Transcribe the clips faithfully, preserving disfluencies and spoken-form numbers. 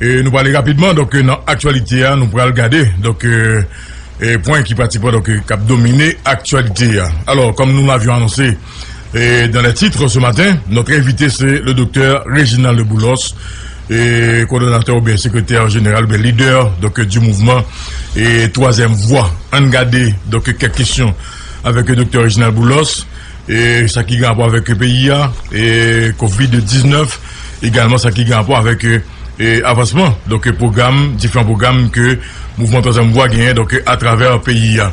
E nou prale rapidman, donk, nan aktyalite a, nou pral gade, donk, e, e, pwen ki pratikman, donk, k ap domine aktyalite a. Alò, comme nous l'avions annoncé, e, dans les titres ce matin, notre invité, c'est le docteur Réginald Boulos, e, coordonnateur oubyen secrétaire général, oubyen leader, donk, du mouvement, e, Troisième Voie. Ann gade, donk, kèk kesyon avèk, e, doktè Réginald Boulos, e, sa ki gen rapò avèk peyi a, e, kovid diznèf, egalman sa ki gen rapò avèk, e, e, avansman, donk, e, pwogram, diferan pwogram ke Mouvman Twazyèm Vwa genyen, donk, e, atravè peyi a.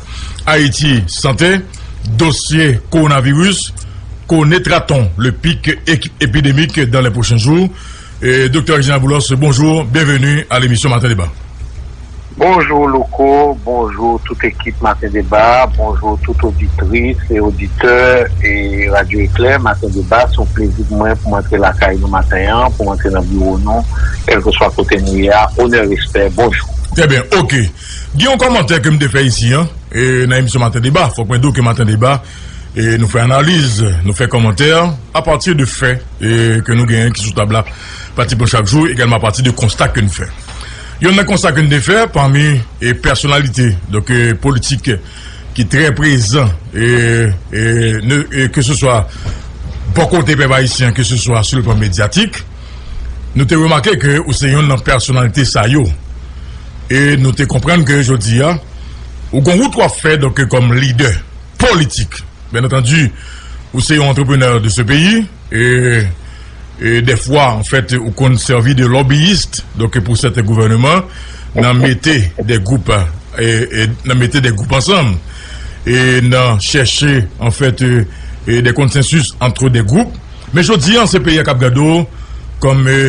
Ayiti, sante, dosye kowonaviris, connaîtra-t-on le pic é-, épidémique dans les prochains jours? E, doktè Réginald Boulos, bonjou, byenveni a lemisyon Maten Deba. Bonjou Louko, bonjou tout ekip Maten Deba, bonjou tout oditris e oditè e Radyo Eklè. Maten Deba, se yon plezi pou mwen pou m antre lakay nou maten an, pou m antre nan biwo nou, kèlkeswa kote nou ye a, onè, respè, bonjou. Trè byen, oke. Gen yon kòmantè ke m te fè isi an, e, nan emisyon Maten Deba, fòk mwen di w ke Maten Deba, e, nou fè analiz, nou fè kòmantè, apati de fè, e, ke nou genyen ki sou tab la, pratikman chak jou, egalman apati de konsta ke n fè. Yonn nan konsta ke n te fè, pami, e, pèsonalite, donk, e, politik ki trè prezan, e, e, ne, e, ke se swa bò kote pèp ayisyen, ke se swa sou le plan medyatik, nou te remake ke ou se yonn nan pèsonalite sa yo. E nou te konprann ke jodi a, ou gon wout w ap fè, donk, kòm lidè politik. Bien entendu, ou se yon entrepreneur de ce pays, e, e dèfwa, an fèt, ou konn sèvi de lobbyist, donk, pou sèten gouvènman, nan mete de gwoup, e, e, nan mete de gwoup ansanm, e nan chèche, an fèt, e, e de konsansis ant de gwoup. Men jodi a, se peyi a k ap gade w kòm, e,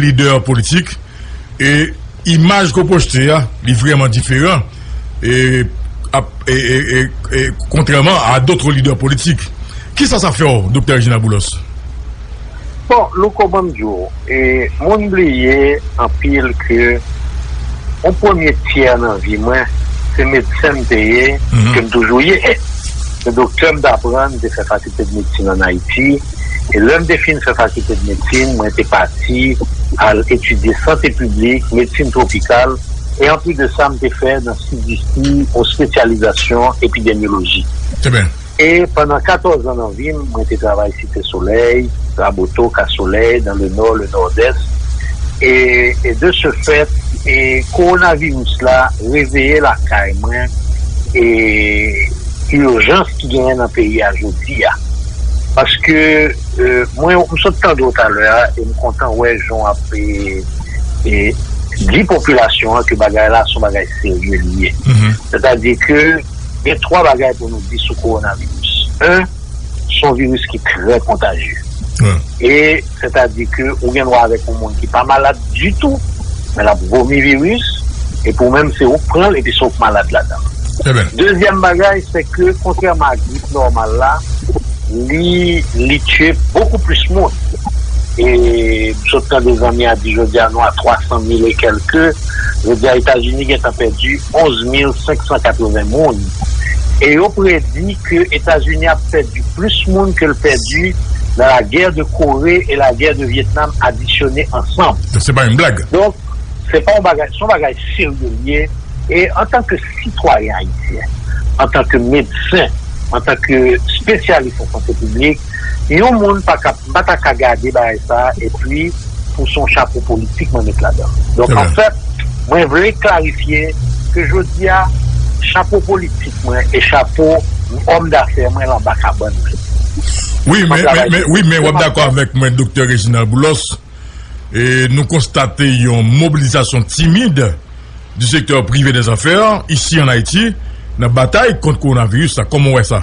lidè politik, e imaj ke w pwojte a, li vrèman diferan, e, ap, e, e, e, e, kontrèman a dòt lidè politik. Kisa sa fè w, doktè Réginald Boulos? Bon, Louko, ban m di w, e, moun bliye anpil ke yon premye tyè nan vi mwen, se medsen m te ye, ke m toujou ye. Se doktè m t aprann, m te fè fakilte de medsin ann Ayiti. E lè m te fin fè fakilte de medsin, mwen te pati al etidye sante piblik, medsin twopikal, e anplis de sa, m te fè nan C D C yon espesyalizasyon epidemyoloji. Trè byen. E pandan katòz an nan vi m, mwen te travay Site Solèy, Raboto, Ka Solèy, dans le Nord, le Nord-Est. E, e de ce fait, e kowonaviris la reveye lakay mwen, e ijans ki genyen nan peyi a jodi a. Paske, e, mwen, m sot tande w talè a, e m kontan wè jan w ap, e, e, di popilasyon an ke bagay la se yon bagay serye li ye. Sètadi ke gen twa bagay pou nou di sou kowonaviris. En, se yon viris ki trè kontajye. E sètadi ke ou gen dwa avèk yon moun ki pa malad ditou, men l ap vomi viris, epi ou menm se ou k pran l, epi se ou k malad ladan l. Dezyèm bagay, se ke, kontrèman ak grip nòmal la, li, li tiye bokou plis moun. E m sot tande zanmi a di jodi a nou a twa san mil e kèlke. Jodi a Etazini gentan pèdi onz mil senk san katreven moun. E yo predi ke Etazini ap pèdi plis moun ke l pèdi nan la guerre de Corée et la guerre de Vietnam adisyone ansanm. Se pa yon blag. Donk, se pa yon bagay, se yon bagay serye li ye. E antanke sitwayen ayisyen, antanke medsen, antanke espesyalis an sante piblik, yon moun pa ka, m pa ta ka gade bagay sa a epi pou se yon chapo politik mwen met ladan. Donk, anfèt, mwen vle klarifye ke jodi a, chapo politik mwen e chapo òm dafè mwen l anba kabann mwen. Wi, men, men, men, wi, men w ap dakò avèk mwen, doktè Réginald Boulos, e nou konstate yon mobilizasyon timid du secteur privé des affaires, isi ann Ayiti, nan batay kont kowonaviris la. Kòman w wè sa?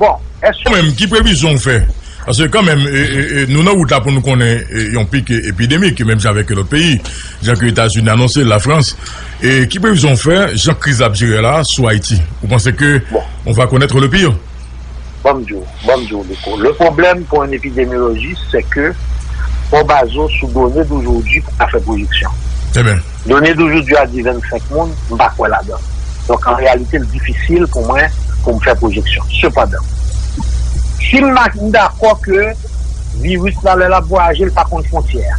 Bon, èske ou menm, ki previzyon w fè? Paske kanmenm, e, e, e, nou nan wout la pou nou konnen, e, yon pik, e, epidemik, menm jan avèk lòt peyi, jan ke Etazini anonse, Lafrans. E ki previzyon w fè, jan kriz la ap jere la, sou Ayiti? Ou panse ke on va connaître le pire? Ban m di w, ban m di w, Louko. Le problème pour un épidémiologiste, c'est que fò w baze w sou done d'aujourd'hui pou w ka fè pwojeksyon. Trè byen. Done d'aujourd'hui a di vennsenk moun, m pa kwè ladan. Donk, an reyalite, l difisil pou mwen pou m fè pwojeksyon. Sepandan, si m ma-, m dakò ke viris la, lè l ap vwayaje, l pa konn fwontyè a.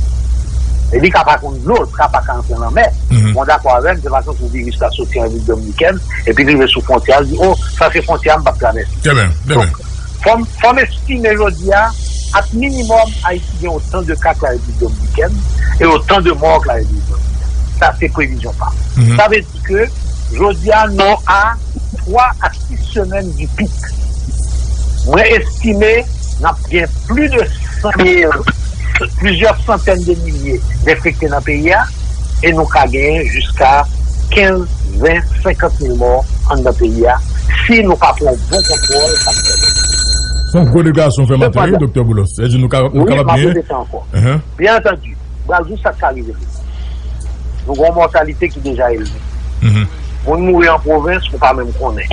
E li ka pa konn dlo, li ka pa ka antre nan lanmè. Bon, dakò avè m, se pa tankou viris la soti an Repiblik Dominikèn, epi li rive sou fwontyè a, li di, o, sa se fwontyè a, m p ap travèse. Trè byen, trè byen. Donk, fò m, fò m estime jodi a, at minimòm, Ayiti gen otan de ka k Larepiblik Dominikèn e otan de mò k Larepiblik Dominikèn. Sa se previzyon pa m. Sa vle di ke jodi a, nou a twa a sis semèn di pik. Mwen estime n ap gen plis de san mil, plizyè santèn de milye enfekte nan peyi a, e nou ka genyen jiska kenz, ven, senkant mil mò anndan peyi a, si nou pa pran yon bon kontwòl faktè. Se yon gwo deklarasyon w fè maten an, wi, Doktè Boulos. Sètadi nou ka, nou kapab genyen. Wi, m ap repete ankò. Byen antandi, m pral di w sa k ka rive nou. Nou gen yon mòtalite ki deja elve. Moun mouri an pwovens, ou pa menm konnen.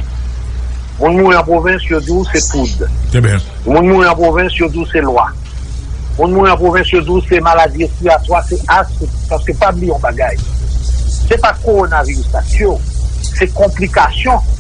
Moun mouri an pwovens, yo di w se poud. Trè byen. Moun mouri an pwovens, yo di w se lwa. Moun mouri an pwovens, yo di w se maladi respiratwa, se asm, paske pa bliye yon bagay. Se pa kowonaviris la tiye w, se konplikasyon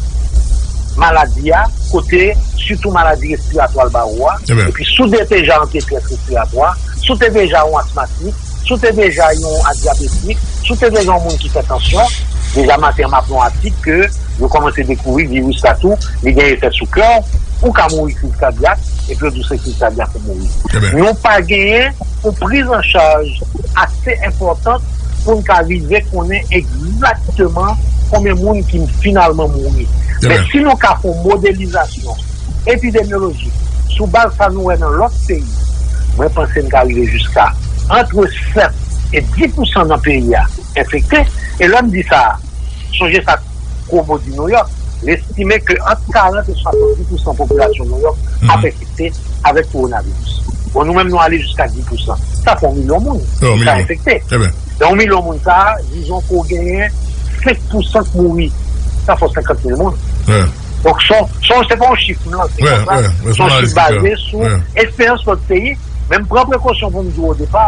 maladi a, kote sitou maladi respiratwa l ba ou a. Trè byen. Epi si w te deja an detrès respiratwa, si w te deja yon asmatik, si w te deja yon dyabetik, si w te deja yon moun ki fè tansyon, deja maten an m ap nan yon atik ke yo kòmanse dekouvri viris la tou, li gen efè sou kè w, ou ka mouri kriz kadyak, epi yo di w se kriz kadyak ou mouri. Trè byen. Nou pa genyen yon priz an chaj ase enpòtan pou n ka rive konnen egzakteman konbyen moun ki finalman mouri. Trè byen. Men si nou ka fè yon modelizasyon epidemyolojik sou baz sa nou wè nan lòt peyi, mwen panse n ka rive jiska antre sèt e dis pousan nan peyi a enfekte. E lè m di sa, sonje sa Cuomo di Nouyòk, l estime ke ant karant e swasanndis pousan popilasyon Nouyòk ap enfekte avèk kowonaviris. Bon, nou menm, nou ale jiska dis pousan. Sa fè yon milyon moun ki ka enfekte. Nan yon milyon moun sa a, dizon ke w genyen senk pousan k mouri. Sa fè senkant mil moun. Donk, se yon, se yon, se pa yon chif m lanse konsa. Se yon chif baze sou eksperyans lòt peyi. Men m pran prekosyon pou m di w o depa,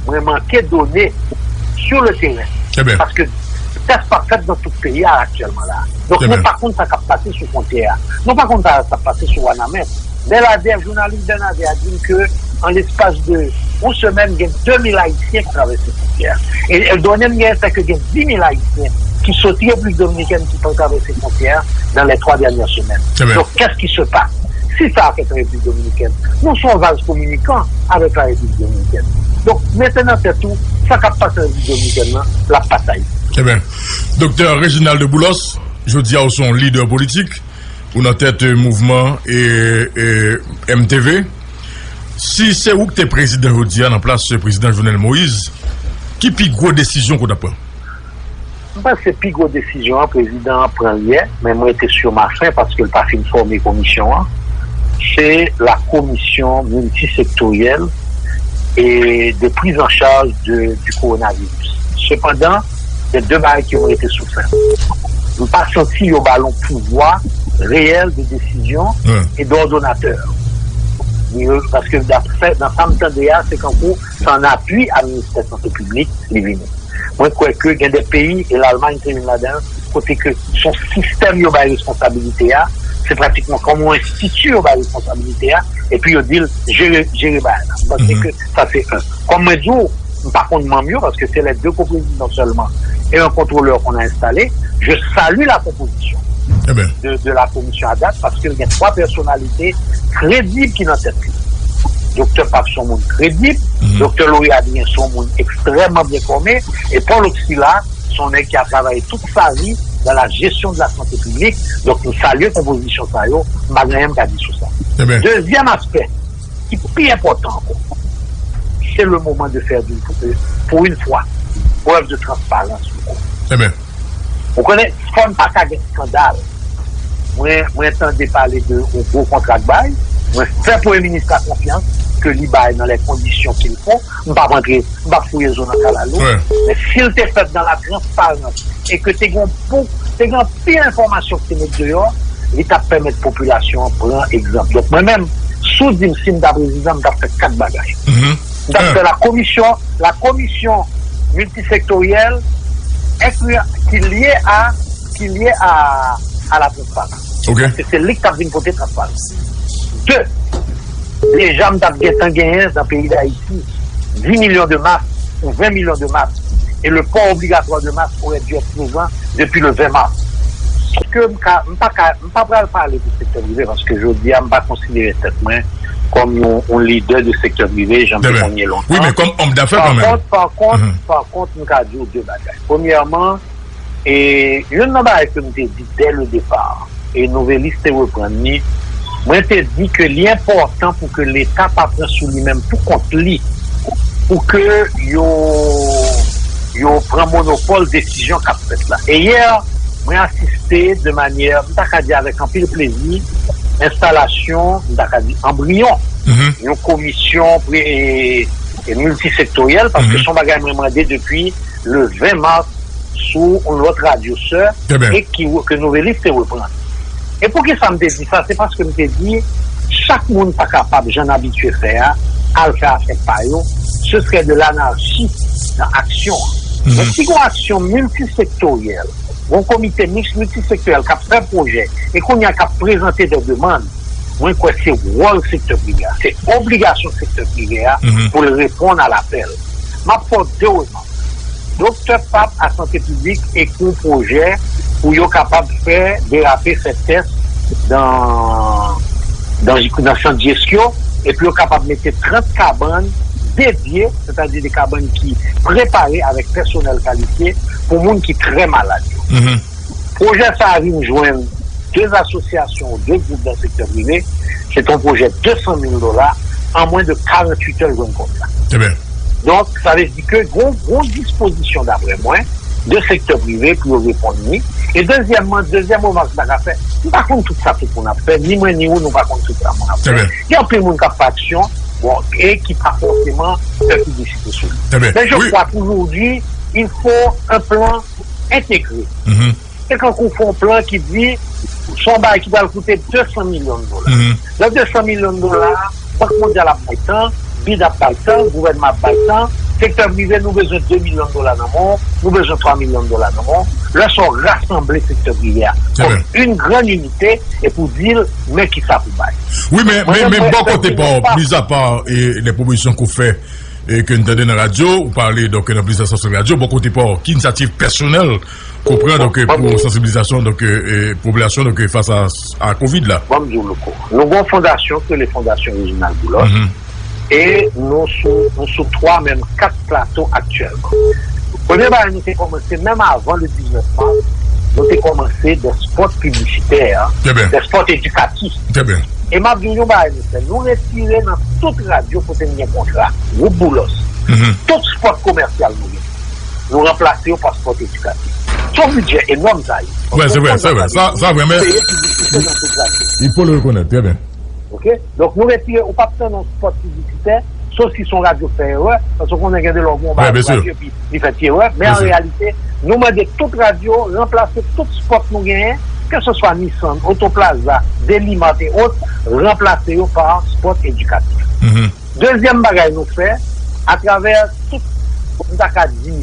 mwen manke done sou le teren. Paske tès pa fèt nan tout peyi a aktyèlman la. Donk, nou pa konn sa k ap pase sou fwontyè a. Nou pa konn sa k ap pase sou Wanament. Bèladè, jounalis Bèladè a di m ke an lespas de yon semèn, gen de mil Ayisyen ki travèse fwontyè a. E, e done m genyen, se ke gen dis mil Ayisyen ki soti Repiblik Dominikèn ki pran travèse fwontyè a dans les trois dernières semaines. Donk, qu'est-ce qui se passe? Si sa fèt an Repiblik Dominikèn, nou se yon vaz kominikan avèk la Repiblik Dominikèn. Donk, mete nan tèt ou, sa k ap pase an Repiblik Dominikèn nan, l ap pase Ayiti. Ebyen, Doktè Reginald Boulos, jodi a ou se yon lidè politik, ou nan tèt, eh, mouvman, eh, eh, M T V. Si se ou ki te prezidan jodi a nan plas prezidan Jovenel Moïse, ki pi gwo desizyon ke w t ap pran? M panse pi gwo desizyon an, prezidan an pran l yè, men mwen rete sur ma faim paske l pa fin fòme komisyon an. Se la commission multisectorielle et de prise en charge de, du coronavirus. Sepandan, gen de bagay ki mwen rete sou faim. M pa santi yo ba l yon pouvwa reyèl de desizyon e dòdonatè. Paske daprè, nan sa m tande a, se kankou se an apui a Ministè Sante Piblik li vini. Mwen kwè ke gen de peyi, e Lalmany se youn ladan, kote ke se yon sistèm yo bay responsabilite a, se pratikman kòm yon enstiti yo bay responsabilite a, epi yo di l jere, jere bagay la. M panse ke sa se youn. Kòm mwen di w, m pa konn manm yo, paske se les deux co-présidents seulement et un contrôleur qu'on a installé. Je salue la composition de, de la commission à date, paske l gen twa pèsonalite kredib ki nan tèt li. Doktè Pap se yon moun kredib, Doktè Laury Adrien se yon moun ekstrèmman byen fòme, e Paul Oxila se yon nèg ki a travay tout sa vi dans la gestion de la santé publique. Donk, m salye konpozisyon sa yo, m pa gen anyen m ka di sou sa. Dezyèm aspè, ki pi enpòtan ankò, c'est le moment de faire d'une, pour une fois, preuve de transparence. Ou konnen, fò n pa ka gen eskandal. Mwen, mwen tande pale de yon gwo kontra k bay. Mwen fè premye minis la konfyans ke li bay dans les conditions qu'il faut. M p ap antre, m p ap fouye zo nan kalalou. Men si l te fèt dans la transparence e ke te gen pou, te gen anpil enfòmasyon ki te met deyò, li t ap pèmèt popilasyon an pran egzanp. Donk, mwen menm, si w di m si m ta prezidan, m t ap fè kat bagay. M t ap fè la commission, la commission multisectorielle, incluant, ki lye a, ki lye a, a la transparence. Paske se li k t ap vin pote transparans. De, deja m t ap gentan genyen nan peyi Dayiti dis milyon de mask pour vingt millions de masques. Et le port obligatoire de masques aurait dû être présent depuis le vingt mars. Ke m ka, m pa ka, m pa pral pale pou sektè prive paske jodi a m pa konsidere tèt mwen kòm yon, yon lidè de sektè prive jan m te konn ye lontan. Wi, men kòm òm dafè kanmenm. Pa kont, pa kont, pa kont, m ka di w de bagay. Premyèman, e youn nan bagay ke m te di dès le départ, e Nouvelis te reprann li, mwen te di ke li enpòtan pou ke Leta pa pran sou li menm pou kont li, pou ke yo, yo pran monopòl desizyon k ap fèt la. E yè, mwen asiste de manyè, m ta ka di avèk anpil plezi, enstalasyon, m ta ka di anbriyon, yon komisyon pre, e, e miltisektoryèl, paske se yon bagay mwen mande depi le vingt mars sou yon lòt radyo sè e ki, ke Nouvelis te reprann. E poukisa m te di sa? Se paske m te di, chak moun pa kapab, jan n abitye fè a, al fè afè pa yo, ce serait de l'anarchie nan aksyon an. Men si gon aksyon miltisektoryèl, gon komite miks miltisektoryèl k ap fè pwojè, e kounye a k ap prezante de demann, mwen kwè se wòl sektè prive a, se obligasyon sektè prive a pou l reponn a lapèl. M ap fè w de remak. Doktè Pap a Sante Piblik ekri yon pwojè pou yo kapab fè derape, fè tès dan, dan, dan sant dyes yo, epi yo kapab mete trant kabann dedye, sètadi de kabann ki prepare avèk pèsonèl kalifye pou moun ki trè malad yo. Pwojè sa a vin jwenn de asosyasyon ou de gwoup dan sektè prive, se te yon pwojè de san mil dola, an mwen de karanntuit è l jwenn kòb la. Donk, sa vle di ke gon, gon dispozisyon, daprè mwen, de sektè prive pou yo reponn li. E dezyèmman, dezyèm remak m ta ka fè, m pa konn tout sa tout moun ap fè, ni mwen ni ou, nou pa konn tout sa moun ap fè. Gen anpil moun k ap fè aksyon, bon, e ki pa fòseman fè piblisite sou li. Men je crois qu'aujourd'hui, il faut un plan intégré. Se kankou fè yon plan ki di, se yon bagay ki pral koute de san milyon dola. Nan de san milyon dola, Bank Mondyal ap bay tan, bid ap bay tan, gouvènman ap bay tan, sektè prive, nou bezwen de milyon dola nan men w, nou bezwen twa milyon dola nan men w. Lè sa w rasanble sektè prive a kòm yon grann inite epi w di l, men kisa pou bay. Wi, men, men, men bò kote pa w, mizapa, e, les propositions qu'on fait, e ke n tande nan radyo, ou pale, donk, nan plizyè estasyon radyo, bò kote pa w, ki inisyativ pèsonèl ke w pran, donk, pou sansibilizasyon, donk, e, popilasyon, donk, fas a, a kovid la? Bon, m di w, Louko, nou gen yon fondasyon ki rele Fondasyon Reginald Boulos, e nou sou, nou sou twa, menm kat plato aktyèlman. Premye bagay, nou te kòmanse, menm avan le diznèf mas, nou te kòmanse de spot piblisitè, de spot edikatif. E m ap di w yon bagay, mesye, nou retire nan tout radyo kote n gen kontra, gwoup Boulos, tout spot komèsyal nou gen, nou ranplase yo pa spot edikatif. Se yon bidjè enòm sa ye. Wi, se vre, se vre. Sa, sa vre, men peye piblisite nan tout radyo. Il faut le reconnaître, très bien. Oke? Donk, nou retire, ou p ap tann yon spot piblisitè, sof si se yon radyo k fè erè, paske w konnen gen de lè w gen yon radyo, epi li fè ti erè, men an reyalite, nou mande tout radyo ranplase tout spot nou genyen, keseswa Nissan, Oto Plaza, Delimat e ot, ranplase yo pa spot edikatif. Dezyèm bagay nou fè, atravè tout, m ta ka di,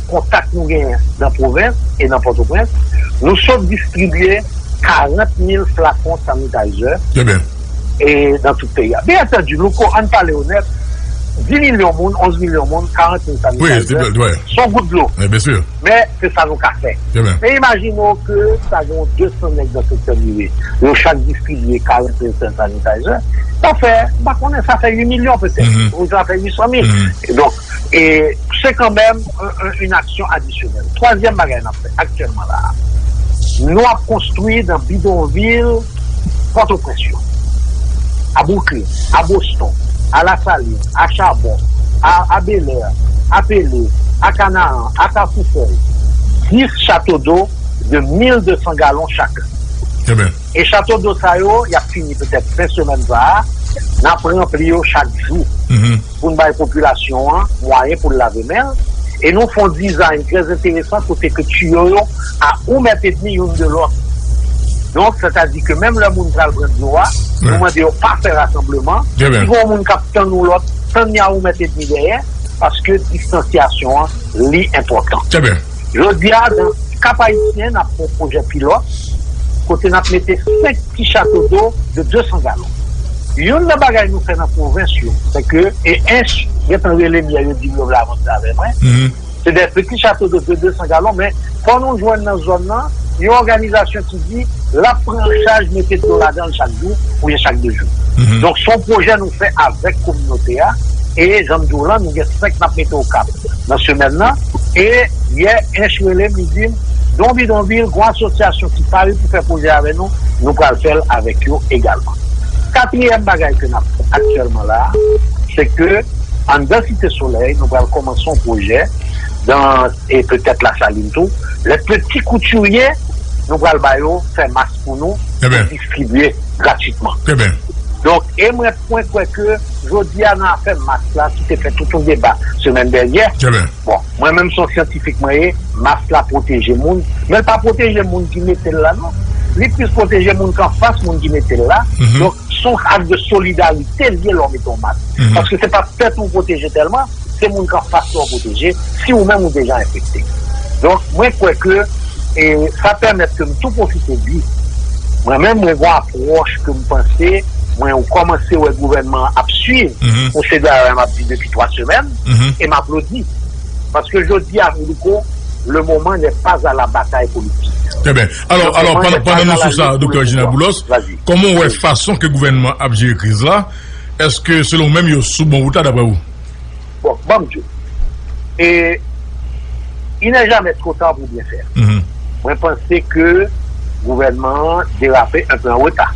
kontak nou genyen nan pwovens e nan Pòtoprens, nou sot distribye karant mil flakon sanitizer, e nan tout peyi a. Byen antandi, Louko, ann pale onèt, dis milyon moun, onz milyon moun, karant mil sanitizer, se yon gout dlo. Men se sa nou ka fè. Men imajine w ke ta gen yon de san nèg nan sektè prive. Yo chak distribye karant mil sanitizer. Sa fè, m pa konnen, sa fè uit milyon petèt. Ou sa fè uit san mil. Donk, e se kanmenm yon, yon, yon aksyon adisyonèl. Twazyèm bagay n ap fè aktyèlman la a, nou ap konstwi nan bidonvil Pòtoprens yo, a Brooklyn, a Boston, a Lasalin, a Chabon, a, a Bèlè, a Pele, a Kanaran, a Kafoufèy, dis chato do de mil de san galon chak. E chato do sa yo, y ap fini petèt fen semèn sa a, n ap ranpli yo chak jou. Pou n bay popilasyon an mwayen pou l lave men l. E nou fè yon dizayn trè enteresan kote ke tiyo yo a yon mèt edmi youn de lòt. Donk, sètadi ke menm lè moun pral pran dlo a, nou mande yo pa fè rasanbleman. Si gen yon moun k ap tann yon lòt, tann li a yon mèt edmi dèyè, paske distansyasyon an, li enpòtan. Jodi a, nan Kap Ayisyen, n ap fè yon pwojè pilòt, kote n ap mete senk ti chato do de de san galon. Youn nan bagay nou fè nan pwovens yo, se ke, e Ench gentan rele m yè, yo di m yo vle avanse avè mwen. Se de peti chato de de san galon, men fò nou jwenn nan zòn nan yon òganizasyon ki di l ap pran an chaj mete dlo ladan l chak jou oubyen chak de jou. Donk, se yon pwojè nou fè avèk kominote a, e jan m di w lan, nou gen senk n ap mete Okap nan semèn nan, e yè, Ench rele m, li di m, Donbidonvil, gen yon asosyasyon ki pare pou fè pwojè avè nou, nou pral fè l avèk yo egalman. Katriyèm bagay ke n ap fè aktyèlman la a, se ke anndan Site Solèy, nou pral kòmanse yon pwojè, dan, e petèt Lasalin tou, les petits couturiers, nou pral ba yo fè mas pou nou, pou distribye gratwitman. Donk, e mwen, mwen kwè ke jodi a nan afè mas la, ki te fè tout yon deba semèn dènyè, bon, mwen menm se yon syantifik mwen ye, mas la pwoteje moun, men l pa pwoteje moun ki mete l la non. Li plis pwoteje moun k anfas moun ki mete l la. Donk, se yon ak de solidarite l ye lè w mete yon mas. Paske se pa tèt ou w pwoteje tèlman, se moun k anfas ou w pwoteje, si ou menm ou deja enfekte. Donk, mwen kwè ke, e, sa pèmèt ke m tou pwofite di, mwen menm, mwen gen yon apwòch ke m panse, mwen, ou kòmanse wè gouvènman an ap swiv, pou se dayè m ap di depi twa semèn, e m aplodi. Paske jodi a, Louko, le moment n'est pas à la bataille politique. Trè byen. Alò, alò, pandan, pandan nou sou sa, doktè Reginald Boulos, kòman w wè fason ke gouvènman an ap jere kriz la? Èske, selon w menm, yo sou bon wout la, daprè ou? Bon, ban m di w. E, il n'est jamais trop tard pour bien faire. Mwen panse ke gouvènman an derape enpe an reta.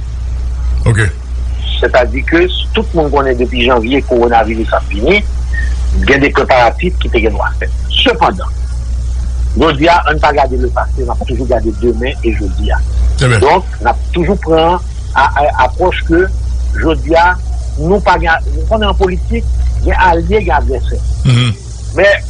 Sètadi ke tout moun konnen depi janvye kowonaviris ap vini, gen de preparatif ki te gen dwa fèt. Sepandan, jodi a, ann pa gade lepase, n ap toujou gade demen e jodi a. Donk, n ap toujou pran a, a, apwòch ke jodi a, nou pa gen, nou konnen an politik, gen alye, gen advèsè. Mais,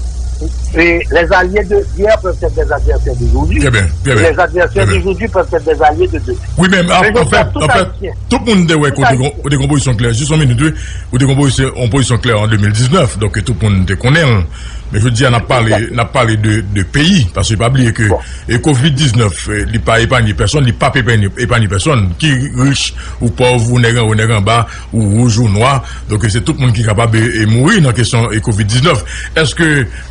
et les alliés de hier peuvent être des adversaires d'aujourd'hui. Et les adversaires d'aujourd'hui peuvent être des alliés de demain. Wi, men an fèt, an fèt, tout moun te wè ke w te gon pozisyon klè. Jis yon minit, wi. Ou te gon pozisyon, yon pozisyon klè an de mil diznèf, donk tout moun te konnen l. Men jodi a, n ap pale, n ap pale de, de peyi, paske pa bliye ke, e, kovid diznèf, e, li pa epanye pèsonn, li p ap epanye, epanye pèsonn, ki rich ou pòv, ou nèg anwo, nèg anba, ou wouj, ou nwa, donk se tout moun ki kapab, e, e, mouri nan kesyon, e, kovid diznèf. Èske,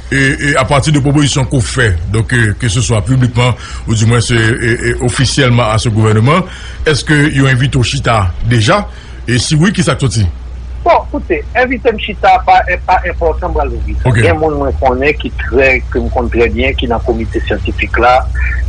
e, e, apati de pwopozisyon ke w fè, donk, e, ke se swa piblikman, ou di mwens, e, e, e, ofisyèlman a se gouvènman, èske yo envite w chita deja? E si wi, kisa k soti? Bon, koute, envite m chita pa, pa enpòtan, m pral di w kisa. Gen moun mwen konnen ki trè, ke m konn trè byen, ki nan komite syantifik la.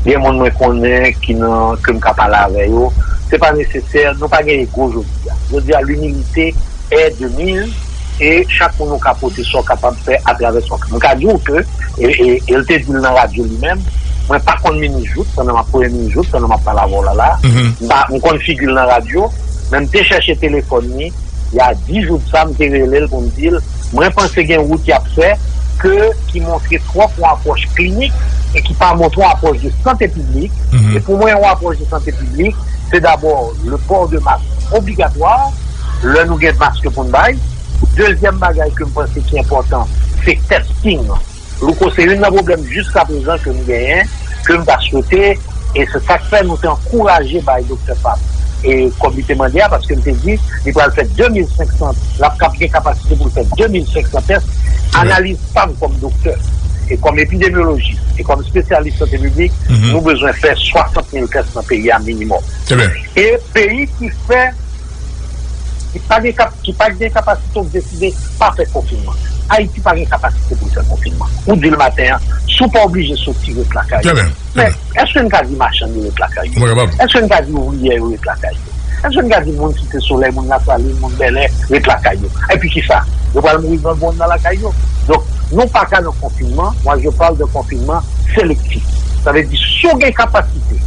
Gen moun mwen konnen ki nan, ke m ka pale avè yo. Se pa nesesè, nou pa gen ego jodi a. Jodi a, limilite è de miz, e chak moun ou ka pote sa w kapab fè atravè sa w ka. M ka di w ke, e, e, e l te di l nan radyo li menm, mwen pa konn minis Jouthe, pandan m ap premye minis Jouthe, pandan m ap pale avè w la la. M pa, m konn figi l nan radyo, men m te chèche telefòn li, y a dis jou de sa, m te rele l pou m di l, mwen panse gen wout y ap fè, ke, ki montre twòp yon apwòch klinik, e ki pa montre yon apwòch de sante piblik. E pou mwen, yon apwòch de sante piblik, se dabò le port de masque obligatoire, lè nou gen mask pou n bay. Dezyèm bagay ke m panse ki enpòtan, se testing. Louko, se youn nan pwoblèm jiskaprezan ke m genyen, ke m ta swete, e se sa k fè nou te ankouraje bay Doktè Fabre, e kòm li te mande a, paske m te di, li pral fè de mil senk san, l ap kap gen kapasite pou l fè de mil senk san tès. Analiz pa m kòm doktè, e kòm epidemyolojis, e kòm espesyalis sante piblik, nou bezwen fè swasant mil tès nan peyi a minimòm. E peyi ki fè ki pa gen kap-, ki pa gen kapasite pou deside pa fè konfinman. Ayiti pa gen kapasite pou l fè konfinman. Ou di l maten an, si w pa oblije soti, ret lakay ou. Men, èske n ka di machann yo ret lakay yo? Èske n ka di ouvriyè yo ret lakay yo? Èske n ka di moun Site Solèy, moun Lasalin, moun Bèlè ret lakay yo? Epi kisa? Yo pral mouri grangou nan lakay yo? Donk, nou pa ka nan konfinman. Moi, je parle de confinement sélectif. Sa vle di, si w gen kapasite,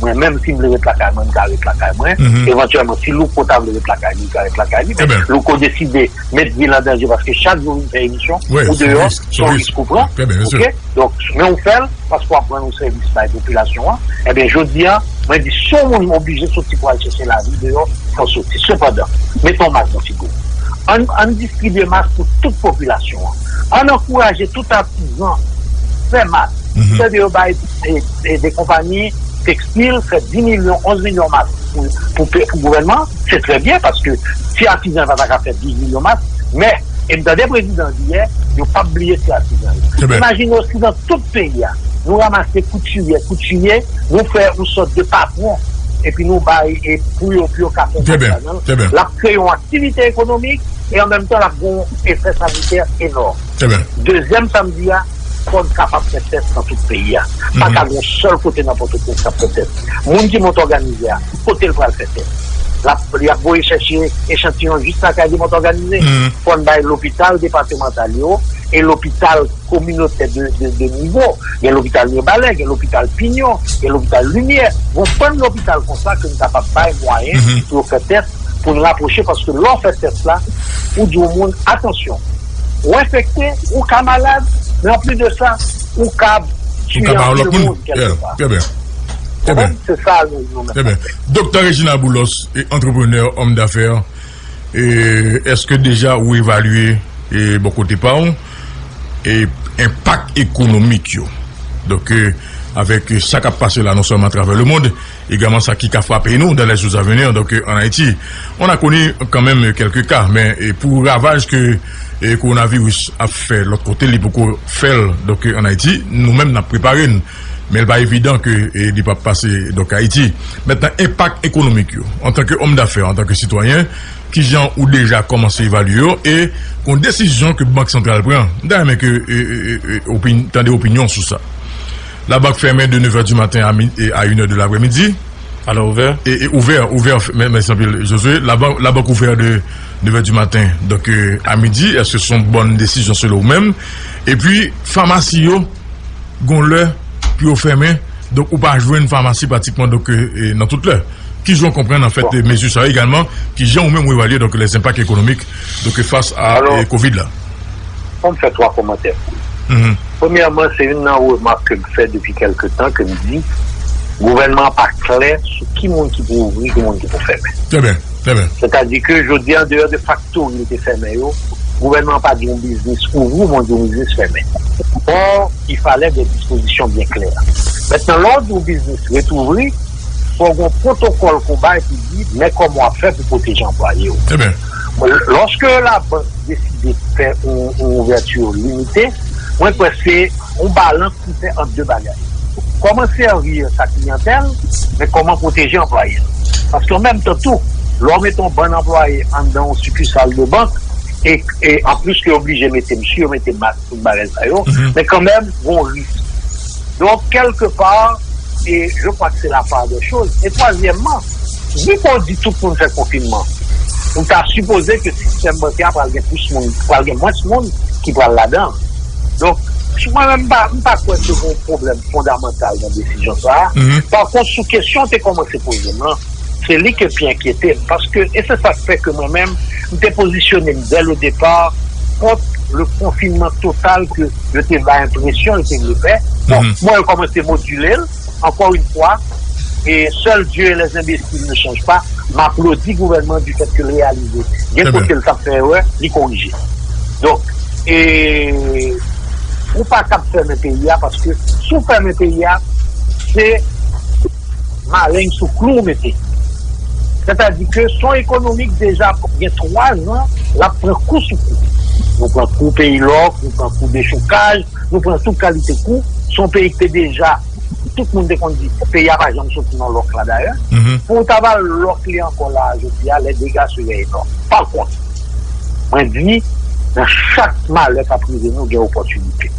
mwen menm, si m vle ret lakay mwen, m ka ret lakay mwen. Evantyèlman, si Louko ta vle ret lakay li, li ka ret lakay li. Men Louko deside met vi l an danje, paske chak jou vin fè emisyon, ou deyò, se yon risk ou pran. Oke? Donk, men ou fè l, paske w ap rann yon sèvis bay popilasyon an. Ebyen, jodi a, mwen di, si yon moun oblije soti pou al chèche lavi deyò, fò w soti. Sepandan, mete yon mask nan figi w. Ann, ann distribye mask pou tout popilasyon an. Ann ankouraje tout atizan fè mask. Tande yo bay, e, e, de konpayi tekstil, fè dis milyon, onz milyon mask pou, pou, pe- pou gouvènman, se trè byen, paske ti atizan yo pa ta ka fè douz milyon mask, men, e m tande prezidan di yè, yo p ap bliye ti atizan yo. Imajine w si nan tout peyi a, nou ranmase koutirye, koutirye, nou fè yon sòt de patwon, epi nou bay e pou yo, pou yo ka fè mask la, non? L ap kreye yon aktivite ekonomik, e an menm tan, l ap gen yon efè sanitè enòm. Dezyèm sa m di a, fò n kapab fè tès nan tout peyi a. Pa ka gen yon sèl kote nan Pòtoprens k ap fè tès. Moun ki monte òganize a, kote l pral fè tès? L ap, y ap voye chèche echantiyon jis lakay li monte òganize. Fò n bay lopital depatmantal yo e lopital kominotè de, de, de nivo. Gen lopital Mibalè, gen lopital Pinyon, gen lopital Limyè. Gen yon bann lopital konsa ke n kapab bay mwayen pou yo fè tès, pou n rapwoche, paske lè w fè tès la, ou di yon moun, atansyon, ou enfekte, ou ka malad, men anplis de sa, ou ka tiye anpil moun kèlkepa. Trè byen. Trè byen. Se sa nou, nou menm. Doktè Reginald Boulos, e, antreprenè, òm dafè, e, èske deja ou evalye, e, bò kote pa w, e, enpak ekonomik yo? Donk, e, avèk, e, sa k ap pase la, non sèlman atravè lemonn, egalman sa ki ka frape nou dans les jours à venir, donk, e, an Ayiti. On a connu quand même quelques cas, men, e, pou ravaj ke, e, kowonaviris ap fè lòt kote, li poko fè l, donk, e, an Ayiti, nou menm n ap prepare n. Men l pa evidan ke, e, li p ap pase, donk, Ayiti. Mentnan, enpak ekonomik yo, antanke òm dafè, antanke sitwayen, kijan ou deja kòmanse evalye yo, e gon desizyon ke Bank Santral pran? M ta renmen ke, e, e, e, e, opin-, tande opinyon sou sa. Labank fèmen de neuf heures du matin à mi-, e à une heure de l'après-midi. Alò, ouvè? E, e ouvè, ouvè, mè-, mèsi anpil, Josué. Labank, labank ouvè de neuf heures du matin, donk, e, à midi. Èske se yon bòn desizyon selon ou menm? Epi, famasi yo, gon lè pou yo fèmen, donk ou pa jwenn famasi pratikman, donk, e, e, nan tout lè. Kijan w konprann, anfèt, e, mezi sa yo egalman, kijan ou menm ou evalye, donk, les impacts économiques, donk, e, fas a, e, kovid la? Fò m fè twa kòmantè pou ou. Premyèman, se youn nan remak ke m fè depi kèlke tan, ke m di, gouvènman an pa klè sou ki moun ki pou ouvri, ki moun ki pou fèmen. Trè byen, trè byen. Sètadi ke jodi a, andeyò de faktori li te fèmen yo, gouvènman an pa di yon biznis ouvri, oubyen di yon biznis fèmen. Or, il fallait des dispositions bien claires. Mentnan, lè w di yon biznis ret ouvri, fò w gen yon pwotokòl ke w bay pou di, men kòman w ap fè pou pwoteje anplwaye w. Lòske labank deside fè yon, yon ouvèti limite, mwen kwè se yon balans ki fè ant de bagay. Kòman sèvi sa kliyantèl, men kòman pwoteje anplwaye l. Paske an menm tan tou, lè w mete yon bann anplwaye anndan yon sikisal de bank, e, e anplis ke yo oblije mete, si yo mete mask, tout bagay sa yo, men kanmenm, gon risk. Donk, kèlkepa, e je crois que c'est la part des choses. E twazyèmman, vi ke w di tout moun fè konfinman, ou ta sipoze ke sistèm bankè a pral gen plis moun, pral gen mwens moun ki pral ladan l. Donk, si mwen menm, m pa, m pa kwè ke gen yon pwoblèm fondamantal nan desizyon sa a. Pa kont, sou kesyon w te kòmanse poze m lan, se li ke pi enkyete m, paske, e se sa k fè ke mwen menm, m te pozisyone m dès le départ kont le confinement total ke yo te bay enpresyon yo te vle fè. Bon, mwen, yo kòmanse modile l, encore une fois, et seul Dieu et les imbéciles ne changent pas, m aplodi gouvènman du fait ke l reyalize gen kote l t ap fè erè, li korije. Donk, e ou pa kab fèmen peyi a, paske si w fèmen peyi a, se maleng sou klou w mete. Sètadi ke se yon ekonomi k deja gen twa zan, l ap pran kou sou kou. Nou pran kou peyi lòk, nou pran kou dechoukaj, nou pran tout kalite kou. Se yon peyi ki te deja, tout moun te konn di, peyi a pa janm soti nan lòk la dayè. Pou w ta va lòk li ankò la a jodi a, les dégâts seraient énormes. Pa kont, mwen di, nan chak malè k ap rive nou, gen opòtinite.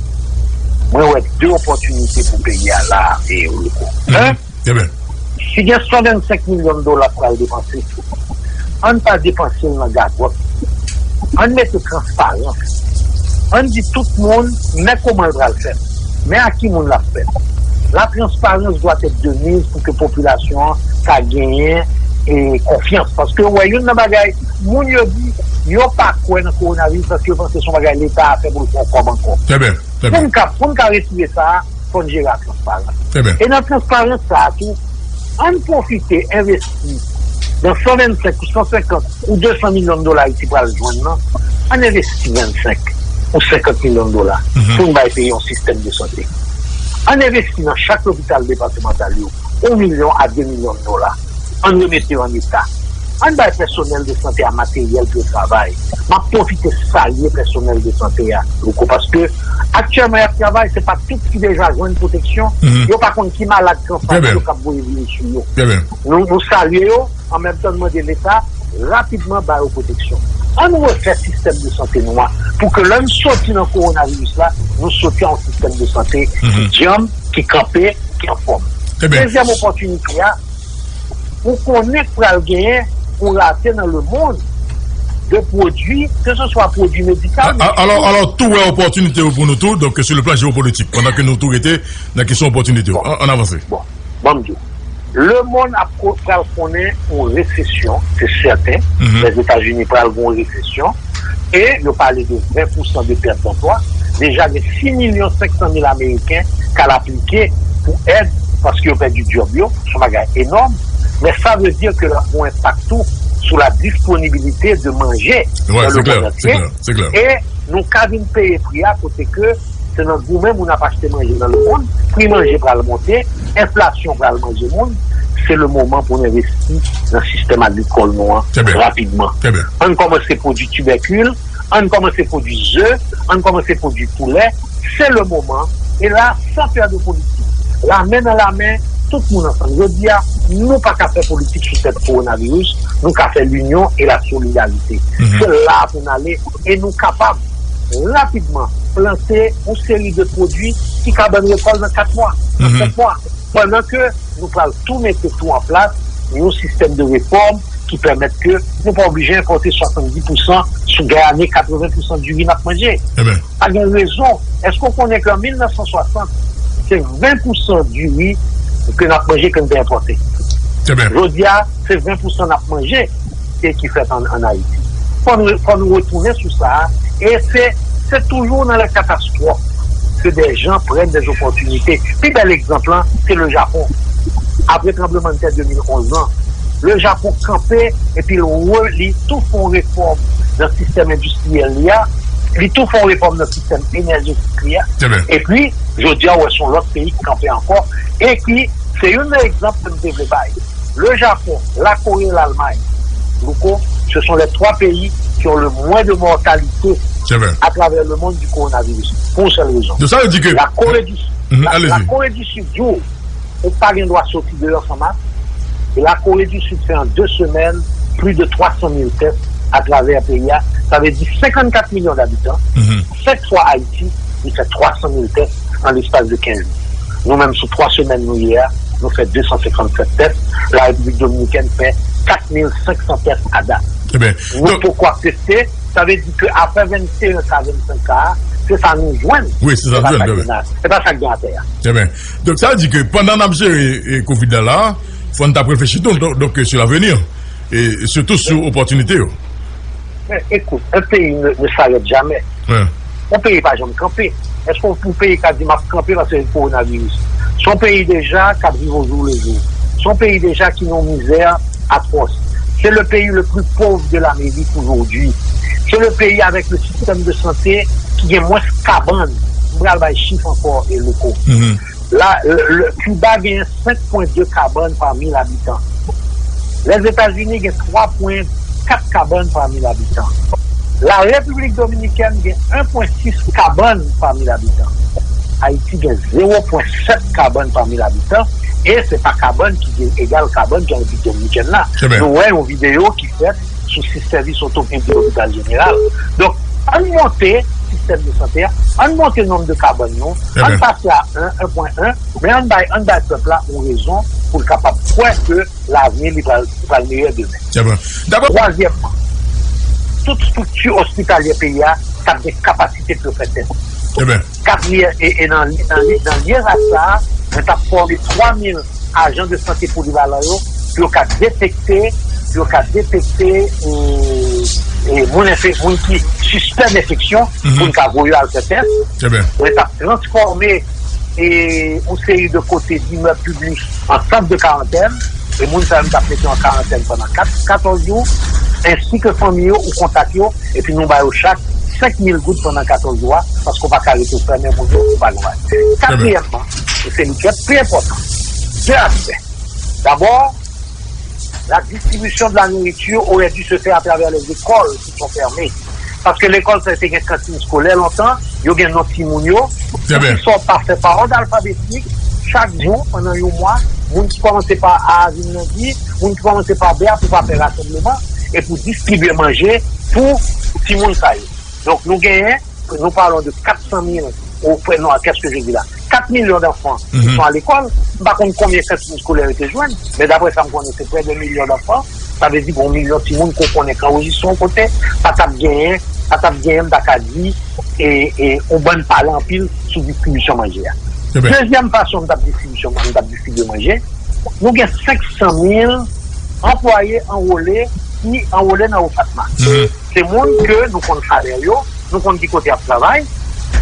Mwen wè de opòtinite pou peyi a la a, e Rico. Enben, si gen san vennsenk milyon dola k pral depanse, ann pa depanse l nan gagòt. Ann mete transparans. Ann di tout moun, men kòman l pral fèt, men a ki moun l ap fèt. La transparence doit être de mise pou ke popilasyon an ka genyen, e, konfyans. Paske w wè youn nan bagay, moun yo di, yo pa kwè nan kowonaviris paske yo panse se yon bagay Leta a fè pou l fè yon kòb ankò. Pou n ka, pou n ka retire sa a, fò n jere ak transparans. E nan transparans sa a tou, ann pwofite envesti nan san vennsenk ou san senkant ou de san milyon dola Ayiti pral jwenn nan, ann envesti vennsenk ou senkant milyon dola pou n bay peyi yon sistèm de sante. Ann envesti nan chak lopital depatmantal yo, yon milyon a de milyon dola. Ann remete yo an eta. Ann bay pèsonèl de sante a materyèl pou yo travay. M ap pwofite salye pèsonèl de sante a, Louko, paske aktyèlman y ap travay, se pa tout ki deja jwenn pwoteksyon, yo pa konn ki malad kansa yo k ap voye vini sou yo. Nou, nou salye yo, an menm tan n mande Leta rapidman ba yo pwoteksyon. Ann refè sistèm de sante nou a, pou ke lè n soti nan kowonaviris la, nou soti a yon sistèm de sante ki djanm, ki kanpe, ki anfòm. Dezyèm opòtinite a, ou konnen k pral genyen yon rate nan lemonn de pwodui, ke se swa pwodui medikal, alò, alò, tou wè opòtinite yo pou nou tou, donk, sou le plan jewopolitik, pandan ke nou tou rete nan kesyon opòtinite yo. Ann avanse. Bon, ban m di w. Lemonn ap pral konnen yon resesyon, se sèten. Lèzetazini pral gen yon resesyon. E yo pale de ven pousan de pèt danplwa. Deja gen sis milyon senk san mil Ameriken k al aplike pou èd paske yo pèdi djòb yo. Se yon bagay enòm. Men sa vle di ke l ap gen yon enpak tou sou la disponibilite de manje nan lemonn antye. E nou ka vin peye pri a kote ke se nan goumen moun ap achte manje nan lemonn, pri manje pral monte, enflasyon pral manje moun, se le moman pou n envesti nan sistèm agrikòl nou an rapidman. Ann kòmanse pwodui tibèkil, ann kòmanse pwodui ze, ann kòmanse pwodui poulè, se le moman, e la, san pè de politik, lamen nan lamen, tout moun ansanm. Jodi a, nou pa ka fè politik sou tèt kowonaviris, nou ka fè linyon e la solidarite. Se la pou n ale, e nou kapab rapidman plante yon seri de pwodui ki ka ban n rekòl nan kat mwa, nan sèt mwa, pandan ke nou pral tou mete tou an plas yon sistèm de refòm ki pèmèt ke nou pa oblije enpòte swasanndis pousan sou gade katreven pousan diri n ap manje. Pa gen rezon. Èske w konnen ke an mil nèf san swasant, se ven pousan diri ke n ap manje ke n te enpòte? Jodi a, se ven pousan n ap manje e ki fèt ann, ann Ayiti. Fò nou, fò nou retounen sou sa a. E se, se toujou nan lè katastwòf ke dè jan pran dè opòtinite. Pi bèl egzanp lan, se le Japon. Apre tranblemanntè de mil onz lan, le Japon kanpe epi l re, li tou fè yon refòm nan sistèm endistriyèl li a, li tou fè yon refòm nan sistèm enèjetik li a. Epi, jodi a, w wè se yon lòt peyi ki kanpe ankò e ki se youn nan egzanp ke m te vle bay. Le Japon, la Corée et l'Allemagne, Louko, ce sont les trois pays qui ont le moins de mortalité à travers le monde du coronavirus. Pour une seule raison. Donk, sa vle di ke la Corée du Sud, la, la Corée du Sud, di w, ou pa gen dwa soti deyò san mask. E la Corée du Sud fè an de semèn plis de twa san mil tès atravè peyi a. Sa vle di senkannkat milyon dabitan, senk fwa Ayiti, li fè twa san mil tès an lespas de kenz jou. Nou menm, sou twa semèn nou ye a, nou fè de san senkannsèt tès. La Repiblik Dominikèn fè kat mil senk san tès a dat. Nou poko ap teste. Sa vle di ke apre venteyen ka, vennsenk ka, se sa nou jwenn. Wi, se sa nou jwenn. Se pa sa k gen atè a. Donk, sa vle di ke pandan n ap jere, e, kovid la la, fò n t ap reflechi tou, donk, donk, sou lavenir, e sitou sou opòtinite yo. Men, ekout, un pays ne, ne s'arrête jamais. Yon peyi pa janm kanpe. Èske yon peyi ka di, "M ap kanpe paske kowonaviris"? Se yon peyi deja k ap viv au jour le jour. Se yon peyi deja ki nan yon mizè atwòs. C'est le pays le plus pauvre de l'Amérique aujourd'hui. C'est le pays avec le système de santé ki gen mwens kabann. M pral bay chif ankò, e Louko. La, le, le, Kiba gen senk pwen de kabann pa mil abitan. Lèzetazini gen twa pwen kat kabann pa mil abitan. La Repiblik Dominikèn gen en pwen sis kabann pa mil abitan. Ayiti gen zewo pwen sèt kabann pa mil abitan, e se pa kabann ki gen egal kabann ki an Repiblik Dominikèn la. Nou wè yon videyo ki fèt sou sis sèvis òtopedi lopital jeneral. Donk, ann monte sistèm de sante a, ann monte nonb de kabann nou, ann pase a en, en pwen en, men ann bay, ann bay pèp la yon rezon pou l kapab kwè ke lavni li pral, li pral meyè demen. Twazyèmman, tout estrikti ospitalyè peyi a t ap gen kapasite pou yo fè tès. Katriyèm, e, e nan, nan, nan lyez a sa, mwen t ap fòme twa mil ajan de sante polivalan yo, pou yo ka detekte, pou yo ka detekte, e, e, moun enfek-, moun ki sispèk enfeksyon, pou n ka voye yo al fè tès. Mwen t ap transfòme, e, yon seri de kote, dimèb piblik an sant de karantèn, e moun sa yo, n t ap mete yo an karantèn pandan kat, katòz jou, ensi ke fanmi yo ou kontak yo, epi nou ba yo chak senk mil goud pandan katòz jou a, paske w pa ka rete w fèmen moun yo, ou pa gen bagay. Katriyèmman, e se li ki pi enpòtan, de aspè. D'abord, la distribution de la nourriture aurait dû se faire à travers les écoles qui sont fermées. Paske lekòl sa te gen kantin eskolè lontan, yo gen non timoun yo. Trè byen. Pou ki sa w pa fè pa òd alfabetik, chak jou, pandan yon mwa, moun ki kòmanse pa A a vin nan di, moun ki kòmanse pa B a pou pa fè rasanbleman, e pou distribye manje pou timoun sa yo. Donk, nou genyen, nous parlons de quatre cent mille, ou, non, qu'est-ce que je dis là? Quatre millions d'enfants qui sont à l'école. M pa konn konbyen kantin eskolè yo te jwenn, men daprè sa m konnen, se près de milyon d'enfants. Sa vle di, bon, milyon timoun ke w konnen k anrejistre yon kote, pa t ap genyen, pa t ap genyen, m ta ka di, e, e, yon bann pale anpil sou distribisyon manje a. Dezyèm fason m t ap distribisyon, m t ap distribye manje, nou gen senk san mil anplwaye anwole ki anwole nan OFATMA. Se moun ke nou konn salè yo, nou konn ki kote y ap travay.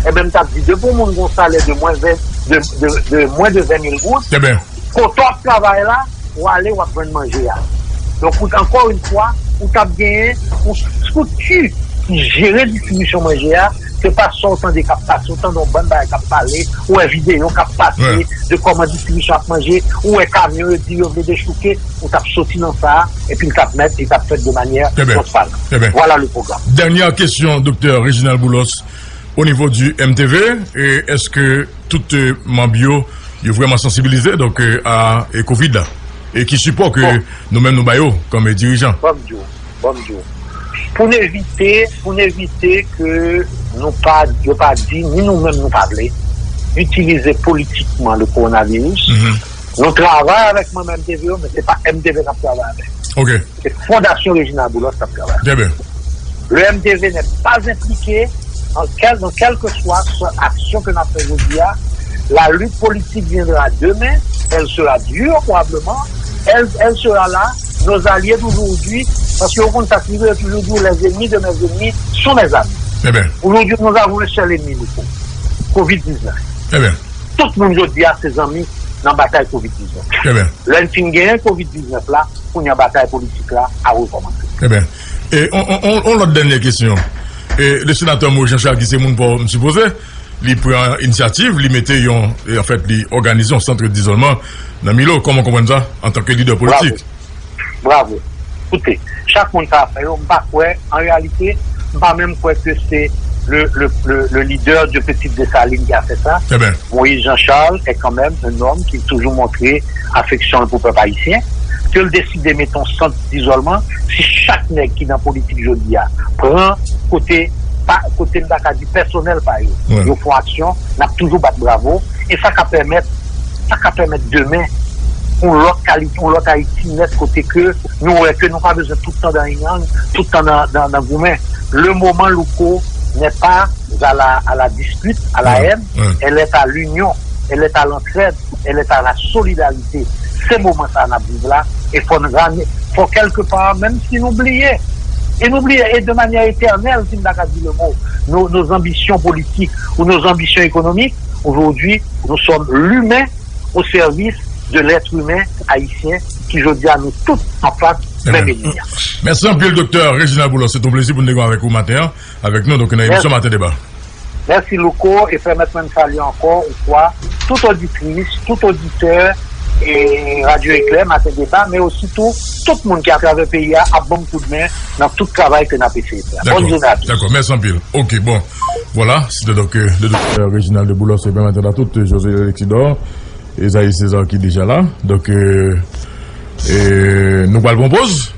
Ebyen, m t ap di, depi yon moun gen yon salè de mwens ven, de, de, de mwens de ven mil goud, kote w ap travay la, w ale, w ap jwenn manje a. Donk, ou, ankò yon fwa, ou t ap genyen yon estrikti ki jere distribisyon manje a, se pa sa w tande k ap pase, ou tande yon bann bagay k ap pale, ou wè videyo k ap pase de kòman distribisyon ap manje, ou wè kamyon yo di yo vle dechouke, ou t ap soti nan sa a, epi l t ap mèt, li t ap fèt de manyè transparan. Voilà le programme. Dènyè kesyon, Doktè Reginald Boulos, au niveau du M T V, e èske tout, euh, manm yo, yo vrèman sansibilize, donk, euh, a, e, kovid la? E ki sipò ke nou menm nou ba yo kòm dirijan? Bon, ban m di w, ban m di w. Pou n evite, pou n evite ke nou pa, yo pa di, ni nou menm nou pa vle, itilize politikman le coronavirus. Nou travay avèk manm M T V yo, men se pa M T V n ap travay avèk. Se Fondasyon Reginald Boulos k ap travay. Trè byen. Le M T V n'est pas impliqué en quel, dans quelle que soit action que n ap fè jodi a. La lutte politique viendra demain, elle sera dure probablement, elle, elle sera là. Nos alliés d'aujourd'hui, paske ou konn sa k rive, yo toujou di w, les ennemis de mes ennemis sont mes amis. Aujourd'hui, nous avons un seul ennemi, Louko, kovid diznèf. Tout moun jodi a se zanmi nan batay kovid diznèf. Lè n fin genyen kovid diznèf la, kounye a batay politik la a rekòmanse. E, on, on, on, on lòt dènyè kesyon. E, le senatè Moïse Jean Charles, ki se moun pa w, m sipoze, li pran inisyativ, li mete yon, e, anfèt, li òganize yon sant dizòlman nan Milo. Kòman w konprann sa, antanke lidè politik? Bravo. Bravo. Koute, chak moun ka fè yo, m pa kwè, an reyalite, m pa menm kwè ke se le, le, le, le leader de Petite Dessalines ki a fè sa. Moïse Jean Charles est quand même un homme qui toujours montré afeksyon l pou pèp ayisyen, ke l deside mete yon sant dizòlman, si chak nèg ki nan politik jodi a pran kote, pa, kote m ta ka di pèsonèl pa yo, yo fè yon aksyon, n ap toujou bat bravo, e sa ka pèmèt, sa ka pèmèt demen yon lòt kalite, yon lòt Ayiti nèt kote ke nou wè ke nou pa bezwen tout tan nan rinyang, tout tan nan, nan, nan goumen. Le moment, Louko, n'est pas à la, à la dispute, à la haine, elle est à l'union, elle est à l'entraide, elle est à la solidarité. Se moman sa a n ap viv la, e fò n rane, fò kèlkepa, menm si nou bliye, e nou bliye, e de manière éternelle, si m ta ka di le mot, nos, nos ambitions politiques ou nos ambitions économiques, aujourd'hui, nous sommes l'humain au service de l'être humain haïtien ki jodi a nou tout an fas menm enmi an. Mèsi anpil, Doktè Reginald Boulos. Se yon plezi pou n te gen avèk ou maten an, avèk nou, donk, nan emisyon Maten Deba. Mèsi, Louko, e pèmèt mwen salye ankò yon fwa tout oditris, tout oditè e Radyo Eklè, Maten Deba, men osi tou tout moun ki atravè peyi a ap ban m koudmen nan tout travay ke n ap eseye fè. Bonne journée à tous. Dakò, mèsi anpil. Ok, bon. Vwala, se te donk, euh, le doktè Reginald Boulos, e pèmèt a tout, euh, José Alexis Dor, Esaïe César ki deja la. Donk, euh, euh, nou pral pran poz.